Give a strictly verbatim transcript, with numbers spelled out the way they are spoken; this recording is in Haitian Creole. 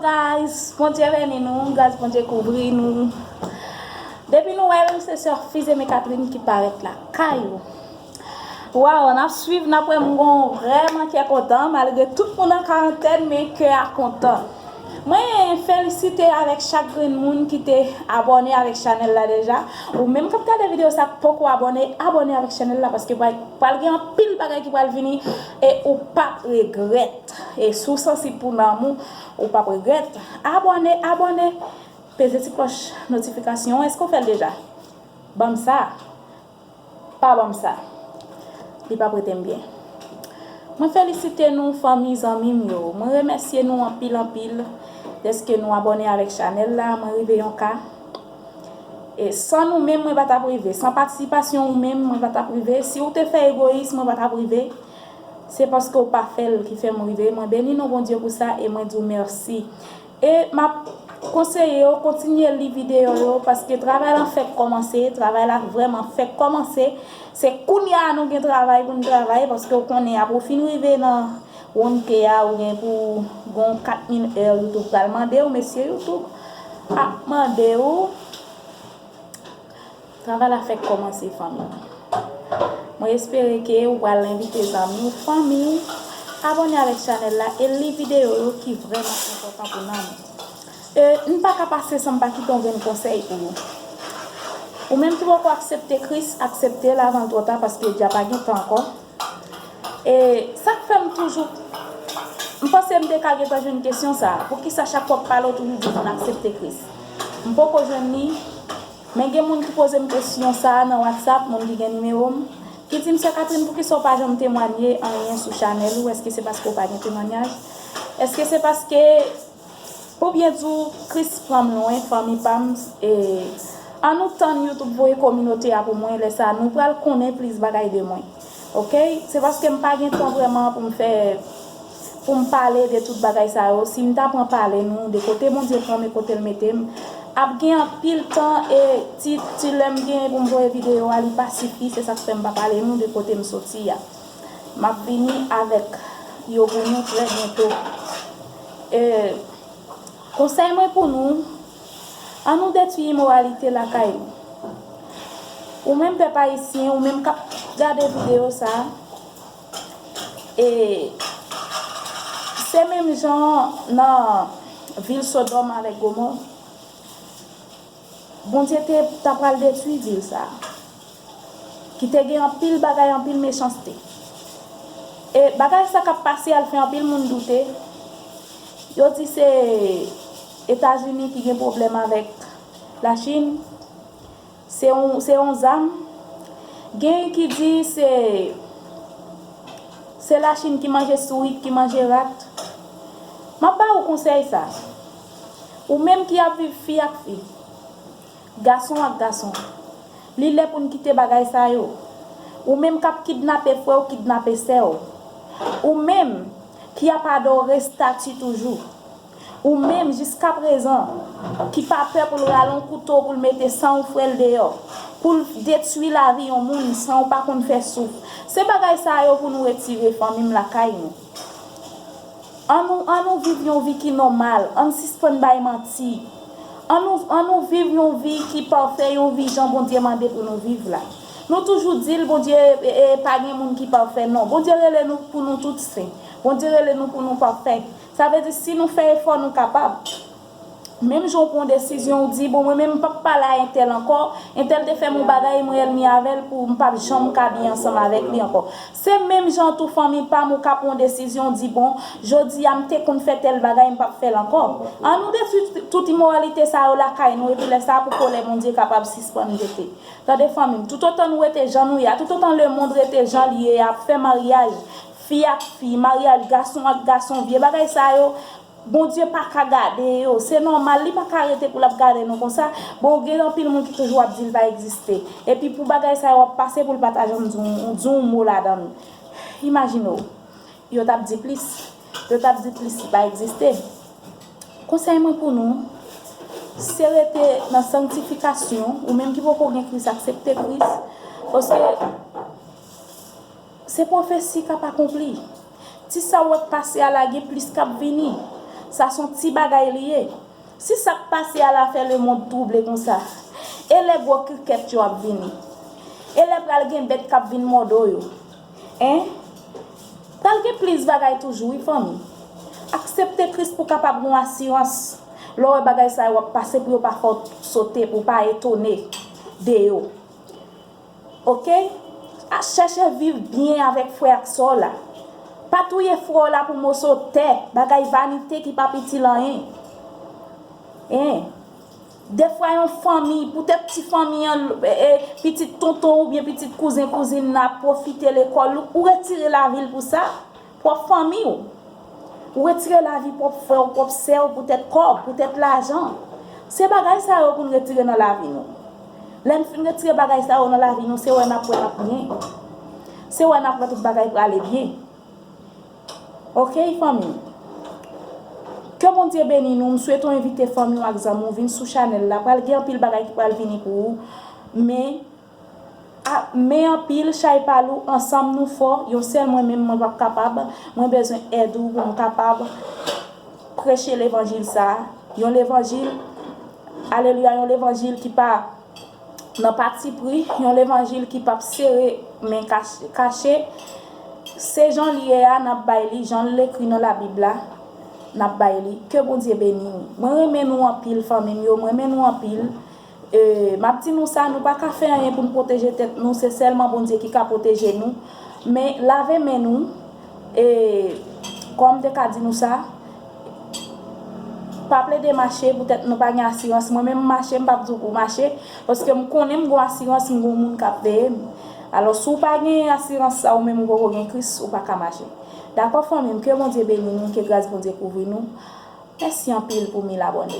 Guys, Bondye beni nou, gras Bondye kouvri nou. Depi nou wè l, se sè Fizeme Catherine ki parèt lakay ou. Waw, n ap swiv, n ap wè, m gon vrèman kè kontan, malgre tout moun an karantèn, men kè a kontan. Mwen felisite avèk chak grenn moun ki te abòne avèk chanèl la deja. Ou menm k ap gade videyo sa k poko abòne, abòne avèk chanèl la, paske pral, pral gen anpil bagay ki pral vini e ou p ap regrèt. E si w sansib pou nanm ou, ou p ap regrèt. Abòne, abòne. Peze ti klòch notifikasyon. Èske w fè l deja? Ban m sa. Pa ban m sa. Li p ap rete m byen. Mwen felisite nou, fanmi, zanmi m yo. Mwen remèsye nou anpil, anpil dèske nou abòne avèk chanèl la. Mwen rive yon ka. E san nou menm, mwen pa t ap rive. San patisipasyon ou menm, mwen pa t ap rive. Si w te fè egoyis, mwen pa t ap rive. Se paske w pa fè l ki fè m rive. Mwen beni non Bondye pou sa e mwen di w mèsi. E m ap konseye w kontinye li videyo yo, paske travay la fèk kòmanse, travay la vrèman fèk kòmanse. Se kounye a nou gen travay pou n travay, paske w konnen apre w fin rive nan one K a, ou gen pou gon kat mil è YouTube pral mande w, mesye YouTube ap mande w. Travay la fèk kòmanse, fanmi. Mwen espere ke ou pral envite zanmi w, fanmi w, abòne avèk chanèl la e li videyo yo ki vrèman enpòtan pou nanm ou. E, m pa ka pase san m pa kite yon grenn konsèy pou ou. Ou menm ki poko aksepte Kris, aksepte l avan l twò ta, paske dja pa gen tan ankò. E sa k fè m toujou, m panse m te ka gentan jwenn kesyon sa a. Poukisa chak fwa w ap pale, w toujou di moun aksepte Kris? M poko jwenn li, men gen moun ki poze m kesyon sa a nan WhatsApp, moun ki gen nimewo m, ki di m, Sè Catherine, poukisa w pa janm temwanye anyen sou chanèl ou? Èske se paske w pa gen temwanyaj? Èske se paske Pou byen di w, Kris pran m lwen, fanmi pa m, e, ann nou tann YouTube voye kominote a pou mwen, lè sa a, nou pral konnen plis bagay de mwen. Oke? Se paske m pa gen tan vrèman pou m fè, pou m pale de tout bagay sa yo. Si m ta pran pale nou, de kote Bondye pran m e kote l mete m, ap gen anpil tan e ti, ti lè m genyen pou m voye videyo a, li pa sifi, se sa k fè m pa pale nou de kote m soti a. M ap vini avèk yo pou nou trè byento. E, Konsèy mwen pou nou, ann nou detwi imoralite lakay nou. Ou menm pèp ayisyen, ou menm k ap gade videyo sa a, e se menm jan nan vil Sodòm avèk Gomò. Bondye te ta pral detwi vil sa a, ki te gen anpil bagay, anpil mechanste. E bagay sa k ap pase a, l fè anpil moun doute. Yo di se Etazini ki gen pwoblèm avèk Lachin. Se yon, se yon zam. Gen ki di se, se Lachin ki manje sourit, ki manje rat. M ap ba ou konsèy sa. Ou menm ki ap viv fi ak fi, gason ak gason, li lè pou n kite bagay sa yo. Ou menm k ap kidnape frè w, kidnape sè w. Ou menm ki ap adore estati toujou. Ou menm, jiskaprezan, ki pa pè pou l rale yon kouto, pou l mete san yon frè l deyò, pou l detwi lavi yon moun san w pa konn fè souf. Se bagay sa yo pou nou retire, fanmi m, lakay nou. Ann nou, ann nou viv yon vi ki nòmal, ann sispann bay manti. Ann nou, ann nou viv yon vi ki pafè, yon vi jan Bondye mande pou nou viv la. Nou toujou di l, Bondye, e, e, pa gen moun ki pafè, non. Bondye rele nou pou nou tout sen. Bondye rele nou pou nou pafè. Sa vle di, si nou fè efò, nou kapab. Menm jan w pran yon desizyon, ou di, bon, mwen menm, m p ap pale a entèl ankò, entèl te fè m yon bagay, mwen ènmi avè l, pou m p ap janm ka byen ansanm avèk li ankò. Se menm jan tou fanmi pa m, ou ka pran yon desizyon, ou di, bon, jodi a, m te konn fè tèl bagay, m p ap fè l ankò. Ann nou detwi tout imoralite sa yo lakay nou, epi lè sa a, pou kòlè Bondye kapab sispann pete. Tande fanmi m, toutotan nou rete jan nou ye a, toutotan lemonn rete jan l ye a, ap fè maryaj, fi ak fi, maryaj gason ak gason, vye bagay sa yo, Bondye pa ka gade yo. Se nòmal, li pa ka rete pou l ap gade nou konsa. Bon, gen anpil moun ki toujou ap di l pa egziste. Epi pou bagay sa yo ap pase pou l pa ta janm di yon, di yon mo ladan l. Imajine w. Yo t ap di plis. Yo t ap di plis li pa egziste. Konsèy mwen pou nou, se rete nan sanktifikasyon, ou menm ki poko gen Kris, aksepte Kris. Paske se pwofesi k ap akonpli. Ti sa w wè k pase a la, gen plis k ap vini. Sa se yon ti bagay li ye. Si sa k pase a la fè lemonn twouble konsa, e lè gwo krikèt yo ap vini? E lè pral gen bèt k ap vin mòde w yo? Hein? Pral gen plis bagay toujou, wi, fanmi. Aksepte Kris pou w kapab gen yon asirans. Lè w wè bagay sa yo ap pase, pou yo pa fè w sote, pou w pa etone de yo. Oke? A, chèche viv byen avèk frè ak sè w la. Pa touye frè w la pou moso tè, bagay vanite ki p ap itil anyen. Hein? Defwa yon fanmi, poutèt ti fanmi an, e, e, pitit tonton oubyen pitit kouzen kouzin nan ap pwofite lekòl, ou, ou retire lavi l pou sa, pwòp fanmi w. Ou retire lavi pwòp frè w, pwòp sè w, poutèt kòb, poutèt lajan. Se bagay sa yo pou n retire nan lavi nou. Lè n fin retire bagay sa yo nan lavi nou, se wè n ap wè n ap byen. Se wè n ap wè tout bagay prale byen. Oke, fanmi. Ke Bondye beni nou. M swete w envite fanmi w ak zanmi w vin sou chanèl la. Pral gen anpil bagay ki pral vini pou ou. Men, a, men anpil, chay pa lou, ansanm nou fò. Yon sèl mwen menm, mwen p ap kapab. Mwen bezwen èd ou pou m kapab preche levanjil sa a. Yon levanjil, alelouya, yon levanjil ki pa nan patipri, yon levanjil ki p ap sere men kach-, kache. Se jan l ye a, n ap bay li, jan l ekri nan Labib la, n ap bay li. Ke Bondye beni w. Mwen renmen nou anpil, fanmi m yo, mwen renmen nou anpil. E, m ap di nou sa, nou pa ka fè anyen pou n pwoteje tèt nou, se sèlman Bondye ki ka pwoteje nou. Men, lave men nou, e, kòm m te ka di nou sa, pa plede mache poutèt nou pa gen asirans. Mwen menm, m mache, m p ap di w pou w mache, paske m konnen m gen asirans, m gen yon moun k ap veye m. Alò, si w pa gen asirans sa, ou menm ou poko gen Kris, ou pa ka mache. Dakò, fanmi m, ke Bondye beni nou, ke gras Bondye kouvri nou. Mèsi anpil pou mil abòne.